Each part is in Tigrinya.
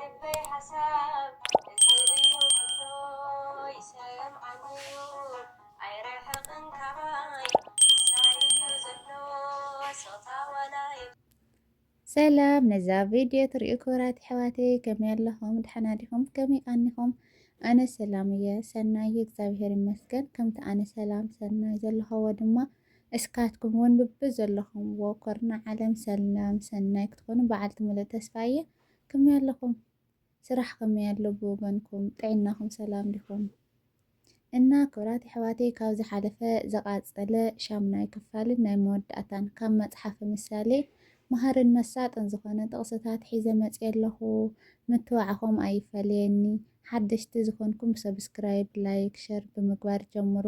ልበይ ሓሳብ እዚ እዩ ብሎ ይሰምዓኒ እዩ። ኣይርሕቕን ካባይ ምሳይ እዩ ዘሎ ሶታ ዋላ የብ- ሰላም ነዛ ቪድዮ ትሪኡ ክቡራት ኣሕዋተይ፣ ከመይ ኣለኹም? ደሓና ዲኹም? ከመይ ቀኒኹም? ኣነ ሰላም እየ፣ ሰናይ እየ፣ እግዚኣብሔር ይመስገን። ከምቲ ኣነ ሰላም ሰናይ ዘለኹዎ ድማ እስካትኩም እውን ብብዘለኹምዎ ኮርና ዓለም ሰላም ሰናይ ክትኾኑ በዓልቲ ሙሉእ ተስፋ እየ። ከመይ ኣለኹም? ስራሕ ከመይ ኣሎ ብወገንኩም? ጥዕናኹም ሰላም ዲኹም? እና ክቡራት ኣሕዋተይ፣ ካብ ዝሓለፈ ዝቐጸለ ሻምናይ ክፋልን ናይ መወዳእታን ካብ መጽሓፈ ምሳሌ መሃርን መሳጥን ዝኾነ ጥቕስታት ሒዘ መጽየ ኣለኹ። ምትብባዕኹም ኣይፈለየኒ። ሓደሽቲ ዝኾንኩም ሰብስክራይብ፣ ላይክ፣ ሸር ብምግባር ጀምሩ።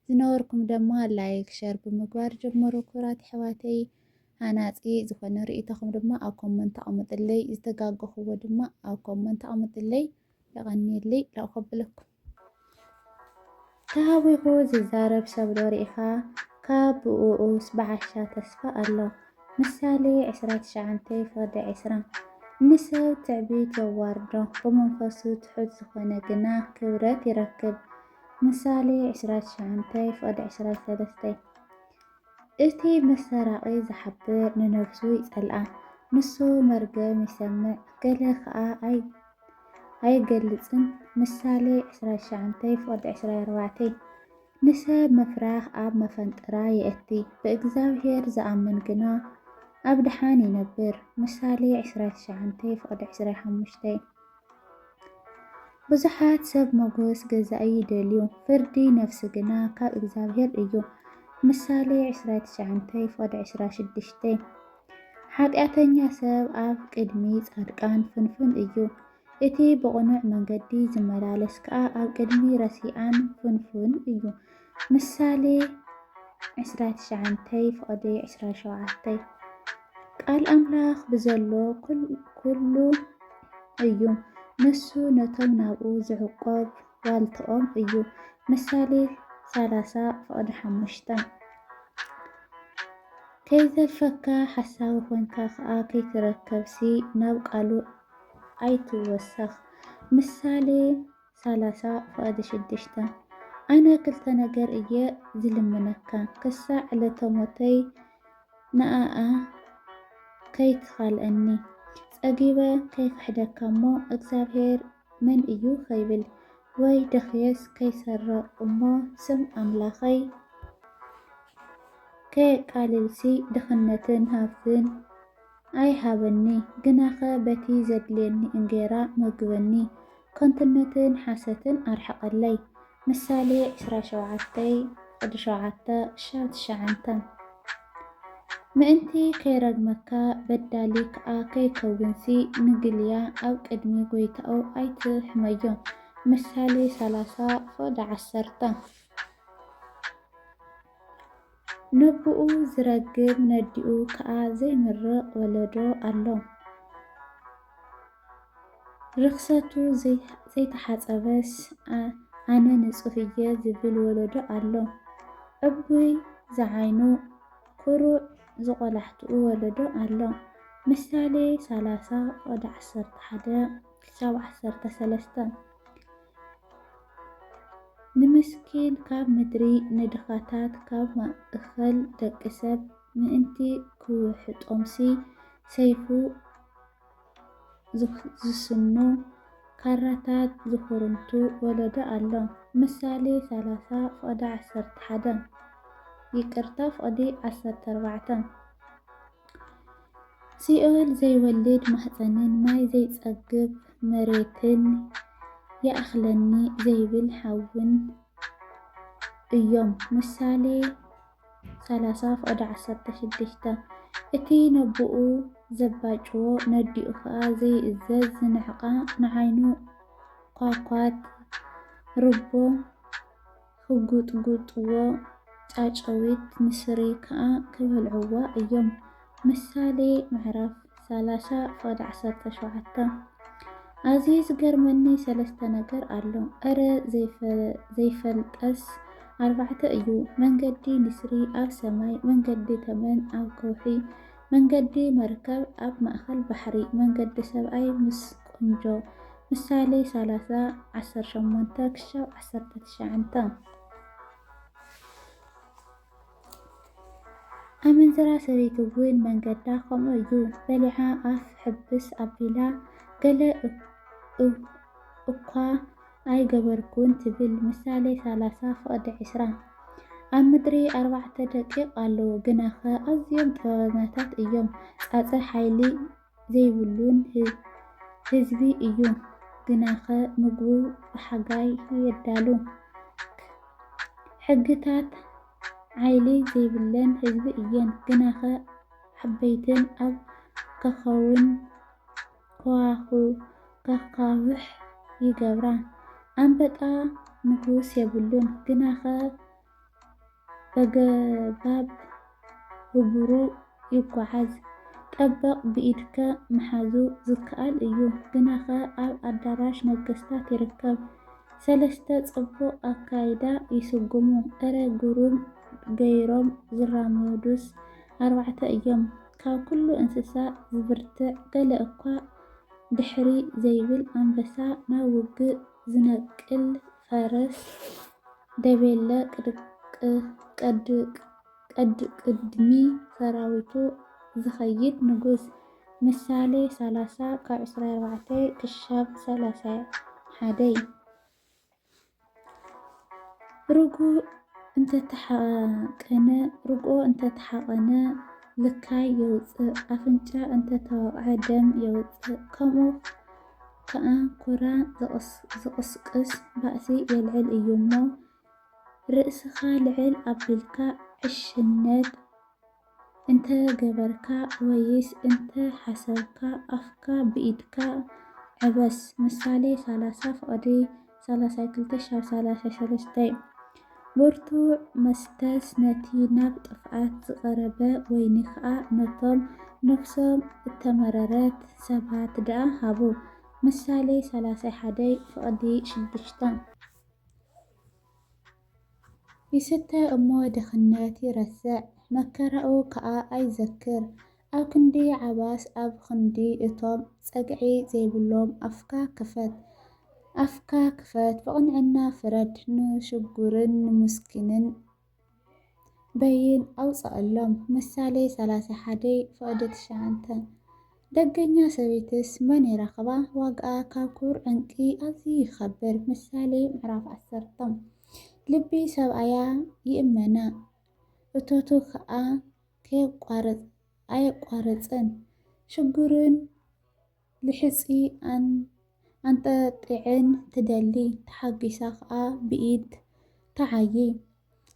ዝነበርኩም ድማ ላይክ፣ ሸር ብምግባር ጀምሩ። ክቡራት ኣሕዋተይ፣ ሃናጺ ዝኾነ ርእይቶኹም ድማ ኣብ ኮመንት ኣቕምጥለይ፣ ዝተጋገኹዎ ድማ ኣብ ኮመንት ኣቕምጥለይ። የቐንየለይ፣ ላው ከብለኩም። ተሃዊኹ ዝዛረብ ሰብ ዶ ርኢኻ? ካብ ብኡኡስ ብዓሻ ተስፋ ኣሎ። ምሳሌ ዕስራ ትሽዓተ ፍቕዲ ዕስራ። ንሰብ ትዕቢት የዋርዶ፣ ብመንፈሱ ትሑት ዝኾነ ግና ክብረት ይረክብ። ምሳሌ ዕስራ ትሽዓተ ፍቕዲ ዕስራ ሰለስተ። እቲ ምስ ሰራቒ ዝሓብር ንነፍሱ ይጸልኣ፣ ንሱ መርገም ይሰምዕ፣ ገለ ከኣ ኣይ-፣ ኣይገልጽን። ምሳሌ ዕስራ ትሽዓተ ፍቕዲ ዕስራ ኣርባዕተ። ንሰብ ምፍራህ ኣብ መፈንጠራ የእቲ፣ ብእግዚኣብሔር ዝኣምን ግና ኣብ ደሓን ይነብር። ምሳሌ ዕስራ ትሽዓተ ፍቕዲ ዕስራ ሓሙሽተ። ብዙሓት ሰብ ሞገስ ገዛኢ ይደልዩ፣ ፍርዲ ነፍሲ ግና ካብ እግዚኣብሔር እዩ። ምሳሌ ዕስራ ትሽዓተ ፍቕዲ ዕስራ ሽዱሽተ። ሓጢኣተኛ ሰብ ኣብ ቅድሚ ጻድቃን ፍንፉን እዩ፣ እቲ ብቕኑዕ መንገዲ ዝመላለስ ከኣ ኣብ ቅድሚ ረሲኣን ፍንፉን እዩ። ምሳሌ ዕስራ ትሽዓተ ፍቕዲ ዕስራ ሸውዓተ። ቃል ኣምላኽ ብዘሎ ኩል-፣ ኩሉ እዩ፣ ንሱ ነቶም ናብኡ ዝዕቆብ ዋልትኦም እዩ። ምሳሌ ሰላሳ ፍቕዲ ሓሙሽተ። ከይዘልፈካ ሓሳዊ ኾንካ ኸኣ ከይትረከብሲ ናብ ቃሉ ኣይትወሰኽ። ምሳሌ ሰላሳ ፍቕዲ ሽዱሽተ። ኣነ ክልተ ነገር እየ ዝልምነካ፣ ክሳዕ ዕለተ ሞተይ ንኣኣ ከይትኻልኣኒ። ጸጊበ ከይክሕደካ እሞ፣ እግዚኣብሔር መን እዩ ከይብል፣ ወይ ደኽየስ ከይሰርቕ እሞ፣ ስም ኣምላኸይ ከየቃልልሲ ድኽነትን ሃብትን ኣይሃበኒ፣ ግናኸ በቲ ዘድልየኒ እንጌራ መግበኒ፣ ከንቱነትን ሓሰትን ኣርሕቐለይ። ምሳሌ ዕስራ ሸውዓተ ፍቕዲ ሸውዓተ፣ ሻብ ትሽዓተ። ምእንቲ ከይረግመካ በዳሊ ከኣ ከይከውንሲ፣ ንግልያ ኣብ ቅድሚ ጐይታኡ ኣይትሕመዮ። ምሳሌ ሰላሳ ፍቕዲ ዓሰርተ። ነቦኡ ዝረግም ነዲኡ ከኣ ዘይምርቕ ወለዶ ኣሎ። ርኽሰቱ ዘይ-፣ ዘይተሓጸበስ ኣ-፣ ኣነ ንጹህ እየ ዝብል ወለዶ ኣሎ። ዕቡይ ዝዓይኑ ኩሩዕ ዝቖላሕትኡ ወለዶ ኣሎ። ምሳሌ ሰላሳ ፍቕዲ ዓሰርተ ሓደ ክሳብ ዓሰርተ ሰለስተ። ንምስኪን ካብ ምድሪ፣ ንድኻታት ካብ ማእከል ደቂ ሰብ ምእንቲ ክውሕጦምሲ፣ ሰይፉ ዝኽ-፣ ዝስኑ፣ ካራታት ዝኹርምቱ ወለዶ ኣሎ። ምሳሌ ሰላሳ ፍቕዲ ዓሰርተ ሓደ፣ ይቅርታ፣ ፍቕዲ ዓሰርተ ኣርባዕተ። ሲኦል ዘይወልድ ማህጸንን ማይ ዘይጸግብ መሬትን ይኣኽለኒ ዘይብል ሓውን እዮም። ምሳሌ ሰላሳ ፍቕዲ ዓሰርተ ሽዱሽተ። እቲ ነቦኡ ዘባጭዎ ነዲኡ ኸኣ ዘይእዘዝ ዝንዕቓ ንዓይኑ ኳኳት ርቦ ክጉጥጉጥዎ ጫጨዊት ንስሪ ከኣ ክበልዕዋ እዮም። ምሳሌ ምዕራፍ ሰላሳ ፍቕዲ ዓሰርተ ሸውዓተ። ኣዝዩ ዝገርመኒ ሰለስተ ነገር ኣሎ። እረ ዘይፈ-፣ ዘይፈልጠስ ኣርባዕተ እዩ። መንገዲ ንስሪ ኣብ ሰማይ፣ መንገዲ ተመን ኣብ ከውሒ፣ መንገዲ መርከብ ኣብ ማእከል ባሕሪ፣ መንገዲ ሰብኣይ ምስ ቆንጆ። ምሳሌ ሰላሳ፣ ዓሰርተ ሸሞንተ ክሻብ ዓሰርተ ትሽዓተ። ኣመንዝራ ሰበይቲ እውን መንገዳ ከምኡ እዩ። በሊዓ ኣፍ ሕብስ ኣቢላ፣ ገለ እ-፣ እ-፣ እኳ ኣይገበርኩን ትብል። ምሳሌ ሰላሳ ፍቕዲ ዕስራ። ኣብ ምድሪ ኣርባዕተ ደቂቕ ኣለዉ፣ ግናኸ ኣዝዮም ጥበበኛታት እዮም። ጻጸ ሓይሊ ዘይብሉን ህ-፣ ህዝቢ እዩ፣ ግናኸ ምግቡ ብሓጋይ የዳሉ። ሕግታት ዓይሊ ዘይብለን ህዝቢ እየን፣ ግናኸ ዓበይትን ኣብ ከኸውን ከዋኹ-፣ ከካውሕ ይገብራ። ኣንበጣ ንጉስ የብሉን፣ ግናኸ በገባብ ህቡሩ ይጓዓዝ። ጠበቕ ብኢድከ ምሓዙ ዝከኣል እዩ፣ ግናኸ ኣብ ኣዳራሽ ነገስታት ይርከብ። ሰለስተ ጽቡቕ ኣካይዳ ይስጉሙ፣ እረ ግሩም ገይሮም ዝራመዱስ ኣርባዕተ እዮም። ካብ ኩሉ እንስሳ ዝብርትዕ፣ ገለ እኳ ድሕሪ ዘይብል ኣንበሳ፣ ናብ ውግእ ዝነቅል ፈረስ፣ ደቤለ ቅድቅ-፣ ቀድቅ-፣ ቀድቅድሚ ሰራዊቱ ዝኸይድ ንጉስ። ምሳሌ ሰላሳ ካብ ዕስራን ኣርባዕተን ክሻብ ሰላሳን ሓደን። ርጉእ እንተተሓቀነ፣ ርግኦ እንተተሓቀነ ልካይ የውጽእ፣ ኣፍንጫ እንተተወቕዐ ደም የውጽእ፣ ከምኡ ከኣ ኩራ ዝቕስ-፣ ዝቕስቅስ ባእሲ የልዕል እዩ እሞ፣ ርእስኻ ልዕል ኣቢልካ ዕሽነት እንተ ገበርካ ወይስ እንተ ሓሰብካ፣ ኣፍካ ብኢድካ ዕበስ። ምሳሌ ሰላሳ ፍቕዲ ሰላሳ ክልተ ክሻብ ሰላሳ ሰለስተ። ብርቱዕ መስተስ ነቲ ናብ ጥፍኣት ዝቐረበ ወይኒ ኸኣ ነቶም ነፍሶም እተመረረት ሰባት ደኣ ሃቡ። ምሳሌ ሰላሳ ሓደ ፍቕዲ ሽዱሽተ። ይስተ እሞ ድኽነት ይረስዕ፣ መከራኡ ከኣ ኣይዘክር። ኣብ ክንዲ ዓባስ፣ ኣብ ክንዲ እቶም ጸግዒ ዘይብሎም ኣፍካ ክፈት። ኣፍካ ክፈት፣ ብቕንዕና ፍረድ፣ ንሽጉርን ንምስኪንን በይን ኣውጽኣሎም። ምሳሌ ሰላሳ ሓደ ፍቕዲ ትሽዓተ። ደገኛ ሰበይትስ መን ይረኽባ? ዋጋኣ ካብ ክቡር ዕንቂ ኣዝዩ ይኸብር። ምሳሌ ምዕራፍ ዓሰርተ። ልቢ ሰብኣያ ይእመና፣ እቶቱ ኸኣ ከየቋርጽ-፣ ኣየቋርጽን። ሽጉርን ልሕጺ ኣን-፣ ኣንጠጢዕን ትደሊ፣ ተሓጒሳ ኸኣ ብኢድ ትዓዪ።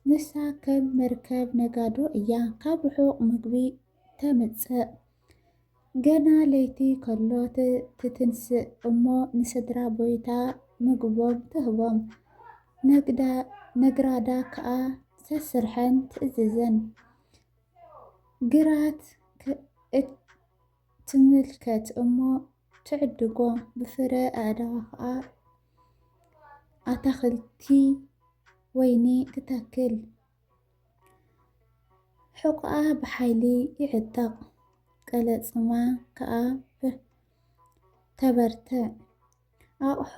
ንሳ ከም መርከብ ነጋዶ እያ፣ ካብ ርሑቕ ምግቢ ተምጽእ። ገና ለይቲ ከሎ ት-፣ ትትንስእ እሞ ንስድራ ቦይታ ምግቦም ትህቦም። ነግዳ-፣ ነግራዳ ከኣ ሰስርሐን ትእዝዘን። ግራት ክ-፣ እት-፣ ትምልከት እሞ ትዕድጎ፣ ብፍረ ኣእዳዋ ኸኣ ኣታኽልቲ ወይኒ ትተክል። ሕቖኣ ብሓይሊ ይዕጠቕ፣ ቀለጽማ ከኣ ብ-፣ ተበርትዕ። ኣቕሑ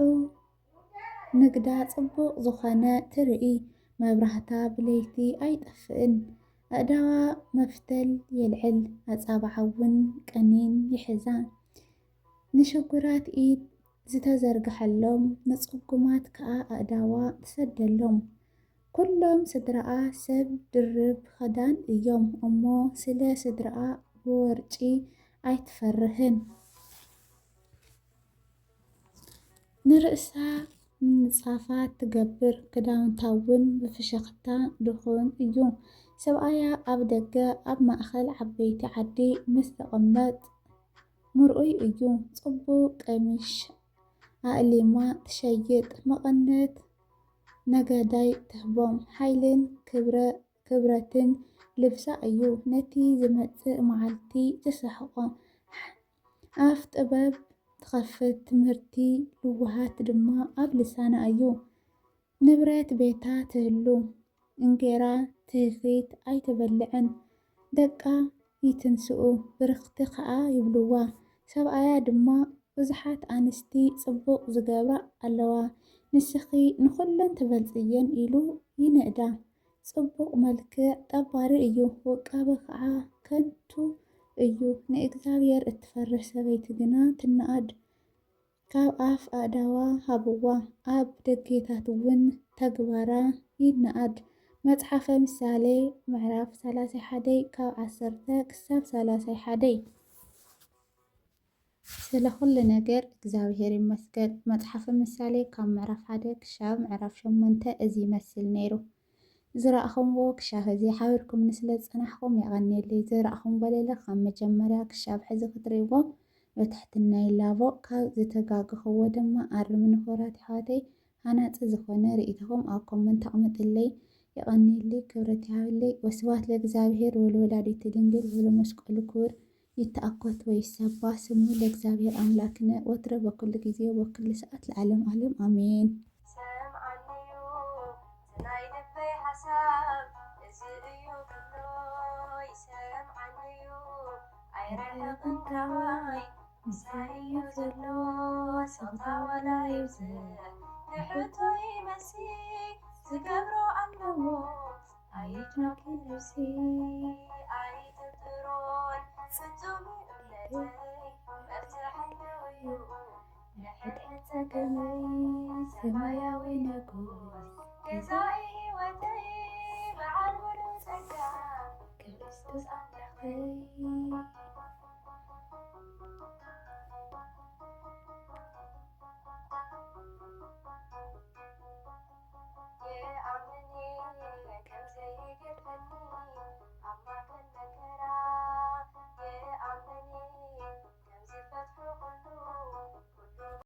ንግዳ ጽቡቕ ዝኾነ ትርኢ፣ መብራህታ ብለይቲ ኣይጠፍእን። ኣእዳዋ መፍተል የልዕል፣ ኣጻብዓ እውን ቀኒን ይሕዛ። ንሽጉራት ኢድ ዝተዘርግሐሎም፣ ንጽጉማት ከኣ ኣእዳዋ ትሰደሎም። ኩሎም ስድራኣ ሰብ ድርብ ኽዳን እዮም እሞ፣ ስለ ስድራኣ ብወርጪ ኣይትፈርህን። ንርእሳ ምንጻፋት ትገብር፣ ክዳውንታ እውን ብፍሽኽታ ድኹን እዩ። ሰብኣያ ኣብ ደገ ኣብ ማእከል ዓበይቲ ዓዲ ምስ ዝቕመጥ ምርኡይ እዩ። ጽቡቕ ቀሚሽ ኣእሊማ ትሸይጥ፣ መቐነት ነጋዳይ ትህቦም፣ ሓይልን ክብረ-፣ ክብረትን ልብሳ እዩ። ነቲ ዝመጽእ መዓልቲ ትስሕቖ፣ ኣፍ ጥበብ ትኸፍት፣ ትምህርቲ ልውሃት ድማ ኣብ ልሳና እዩ። ንብረት ቤታ ትህሉ፣ እንጌራ ትህኺት ኣይትበልዕን። ደቃ ይትንስኡ፣ ብርኽቲ ኸኣ ይብልዋ። ሰብኣያ ድማ ብዙሓት ኣንስቲ ጽቡቕ ዝገብራ ኣለዋ፣ ንስኺ ንኹለን ትበልጽየን ኢሉ ይንእዳ። ጽቡቕ መልክዕ ጠባሪ እዩ፣ ውቃበ ኸዓ ከንቱ እዩ። ንእግዚኣብሔር እትፈርህ ሰበይቲ ግና ትነኣድ። ካብ ኣፍ ኣእዳዋ ሃብዋ፣ ኣብ ደጌታት እውን ተግባራ ይነኣድ። መጽሓፈ ምሳሌ ምዕራፍ ሰላሳ ሓደ ካብ ዓሰርተ ክሳብ ሰላሳ ሓደ። ስለ ኩሉ ነገር እግዚኣብሔር ይመስገን። መጽሓፈ ምሳሌ ካብ ምዕራፍ ሓደ ክሻብ ምዕራፍ ሸሞንተ እዚ ይመስል ነይሩ። ዝረኣኹምዎ ክሻብ ሕዚ ሓቢርኩም ንስለ ዝጸናሕኩም የቐንየለይ። ዝረኣኹም በለለ ካብ መጀመርያ ክሻብ ሕዚ ክትርእይዎ ብትሕትና ይላቦ። ካብ ዝተጋገኽዎ ድማ ኣርምኒ ክቡራት ኣሕዋተይ። ሃናጺ ዝኾነ ርእይቶኹም ኣብ ኮመንት ኣቕምጥለይ። የቐንየለይ፣ ክብረት ይሃበለይ። ወስብሐት ለእግዚኣብሔር ወለወላዲቱ ድንግል ወለመስቀሉ ክቡር። ይተኣኮት ወይ ይሰባ ስሙ ለእግዚኣብሔር ኣምላክነ ወትረ በኩሉ ጊዜ ወኩሉ ሰዓት ለዓለም ዓለም ኣሜን። ሰምዓኒዩ ናይ ልበይ ሓሳብ እዚ እዩ ብሎ ይሰምዓኒዩ ኣይረሕቕን ካባይ ምሳይ እዩ ዘሎ ስቕታ ዋላ ይብዝሕ ንሕቶ ይመሲ ዝገብሮ ኣለዎ ኣይጭነቂ ነብሲ ኣይጥርጥሮን ፍጹም እዩ እምነተይ መፍትሒ ኣለዎ እዩ ንሕድሕድ ጸገመይ ሰማያዊ ንጉስ ገዛኢ ህይወተይ በዓል ሙሉ ጸጋ ክርስቶስ ኣምላኸይ